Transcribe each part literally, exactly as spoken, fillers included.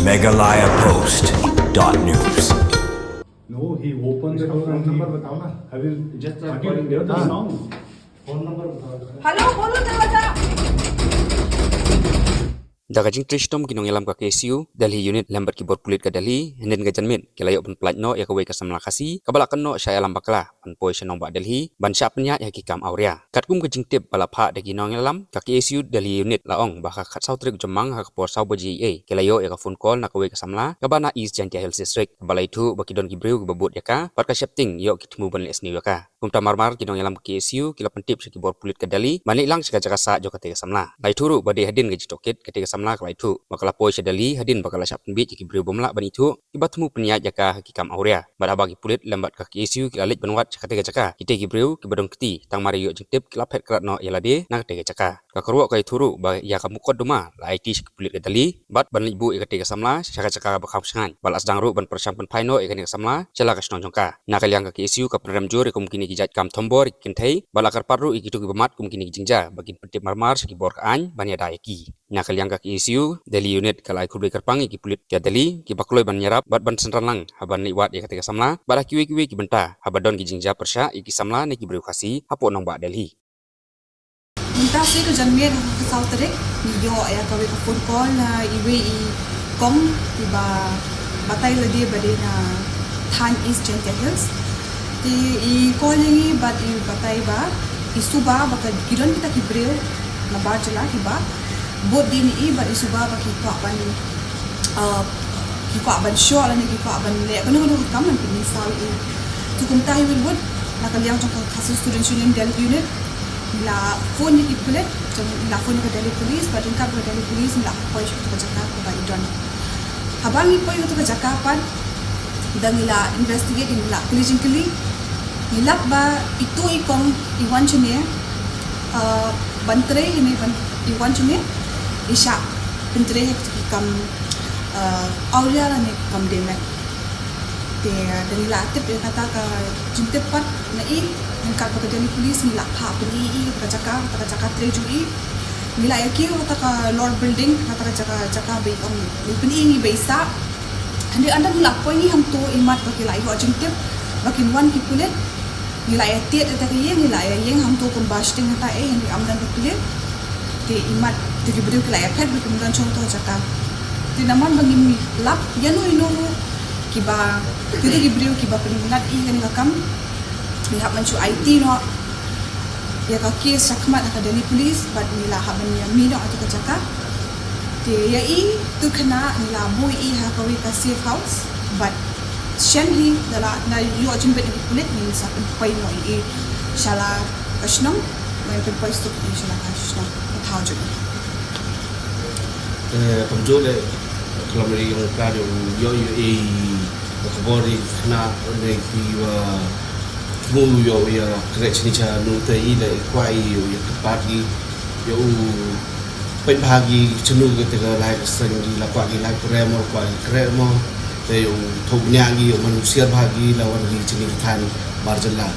Meghalaya Post dot news. No, he opened the door and he, नंबर बताओ ना। I will Just cut start you calling there the the sound. Phone number बताओ. Hello, bolo darwaza. Da ka jingtrei shitom ki nongïalam ka K S U Delhi Unit lem bad ki bor pulit ka Delhi, hynnin ka janmiet ki la ïoh ban pyllait noh ïa kawei ka samla Khasi kaba la kynnoh sha ïalam bakla ban poi sha nongbah Delhi ban shah pynïaid ha ki kam awria. Katkum ka jingtip ba la phah da ki nongïalam, ka K S U Delhi Unit la ong ba ha ka khatsaw tarik Jymmang ha ka por saw baje eiei ki la ïoh ïa ka phone call na kawei ka samla kaba na East Jaintia Hills District, kaba la ïathuh ba ki don ki briew kiba bud ïa ka bad ka sheptieng ïoh ki thmu ban leh sniew ïa ka. Kumta marmar ki nongïalam ka K S U ki la pyntip sha ki bor pulit ka Delhi ban leit lang sha ka jaka sah jong katei ka samla. La ïathuh ruh ba dei hadien ka jingtohkit katei ka samla ka la ïathuh ba ka la poi sha Delhi hadien ba ka la shah pynbieit ïa ki briew bym lah ban ithuh kiba thmu pynïaid ïa ka ha ki kam awria. Bad haba ki pulit lem bad ka K S U ki la leit ban wad sha katei ka jaka, kitei ki briew kiba don kti tang mar ïoh jingtip ki la phet krad noh ïa lade na katei ka jaka. Ka kyrwoh ka ïathuh ruh ba ïa ka mukotduma la aiti sha ki pulit ka Delhi bad ban leit buh ïa katei ka samla sha ka jaka ba kham shngaiñ, bad la sdang ruh ban pyrshang pynphai noh ïa kane ka samla sha la ka shnong jong ka. Na ka liang ka K S U ka pynrem jur ïa kum kine ki jait kam thombor ïa ki kynthei bad la kyrpad ruh ïa kito kiba mad kum kine ki jingjia ba kin pyntip marmar sha ki bor ka aiñ ban ïada ïa ki. Na ka liang ka K S U Delhi Unit ka la ai khublei kyrpang ïa ki pulit ka Delhi kiba kloi ban ïarap bad ban synran lang ha ban leit wad ïa katei ka samla bad ha kiwei kiwei ki bynta haba don ki jingjia pyrshah ïa ki samla ne ki briew Khasi hapoh nongbah Delhi. Mynta sngi ka janmiet ha ka saw tarik ngi ïoh ïa kawei ka phone call na iwei i kong iba batai lade ba dei na thaiñ East Jaintia Hills. Te i call ïa ngi bad i batai ba i suba ba ka ki don kita ki briew na bar jylla kiba bud dien ïa i bad i suba ba ki kwah ban uh, ki kwah ban shoh lane ki kwah ban leh kano kano ka kam ban pynmynsaw ïa i. To kumta hi Wilwood na ka liang jong ka Khasi Students Union Delhi Unit ngi la phone ïa ki pulit, jong ngi la phone ïa ka Delhi Police bad ryngkat bad ka Delhi Police ngi la poi sha ka jaka kaba i don. Haba ngi poi sha ka jaka pat da ngi la investigate, ngi la kylli jingkylli, ngi lap ba itu i kong i wan shane uh, ban trei ne ban i wan shane i shah pyntrei ha ki kam uh, awria lane ki kam dei met. Te da ngi la tip ïa kata ka jingtip pat na i, ryngkat bad ka Delhi Police ngi la phah pyni ïa i ka jaka, kata ka jaka trei jong i. Ngi la ïa kiew kata ka lower building, kata ka jaka, jaka ba i ong, ngi pyni ïa ngi ba i sah. Hynrei ynda ngi la poi ngi hangto, imat ba ki la ïoh jingtip ba kin wan ki pulit, ngi la ïa tied ïa kata ka ïing, ngi la ïa ïeng hangto kumba shiteng hangta, eh, hynrei ym don ki pulit. Te imat te ki briew ki la ïa phet ba kim don shong to jaka. Te namar ba ngim lap ïano ïano ruh kiba, kito ki briew kiba pynlait ïa kane ka kam, ngi hap ban shu aiti noh ïa ka case shakhmat ha ka Delhi Police bad ngi la hap ban ïa mih noh ha kata ka jaka. Te ïa i, to khynnah ngi la buh ïa i ha kawei ka safe house bad shen hi da la, da ïoh jingbit na ki pulit ngin sa pynpoi noh ïa i sha la ka shnong, ngin pynpoi suk ïa i sha la ka shnong, ka thaw jong i. Te kumjuh leh, ka lam ri ïong ka ïong ïoh ïoh i ka khubor i khynnah ne ki wa thmu ïoh ïa khreh chini cha nu te i leh i kwah i ïoh ïa kyrpad i ïoh u peit bha ki chanu ka te ka lai ka seng ki la kwah ki lai khreh mo kwah ki khreh mo te ïoh u thok nya ki ïoh man u siar bha ki la wan ki chini ki than bar jylla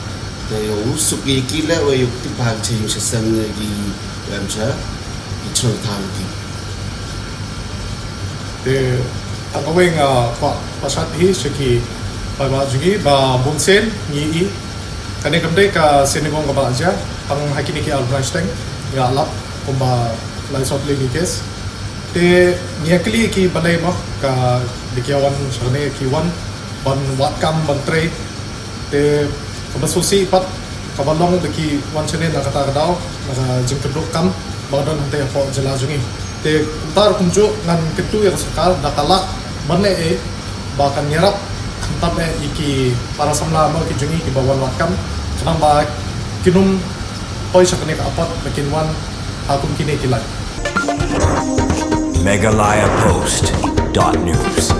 te ïoh u suk ki ki leh wa ïoh tip bha ki chini cha seng ki em cha ki chanu than ki. Te tang kawei nga kwah pynshai hi sha ki paidbah jong ngi ba bun sien ngi i kane kam dei ka sien nyngkong kaba jia, tang ha kine ki ar bnai shiteng nga lap kumba lai sawphew tylli ki case. Te ngi ïa kylli ki balei mo ka dei ki wan shane ki wan ban wad kam ban trei. Te kaba sngewsih pat kaba long da ki wan shane na kata ka daw na ka jingkynduh kam ba ka don hangtei hapoh jylla jong ngi. Te kumta kumjuh ngan kyntu ïa ka sorkar da ka lah ban leh ei ba kan ïarap khamtam eh ïa ki para samla mo ki jong ngi kiba wan wad kam khnang ba kin ym poi sha kane ka apot ba kin wan ha kum kine ki lait. Meghalaya Post dot news.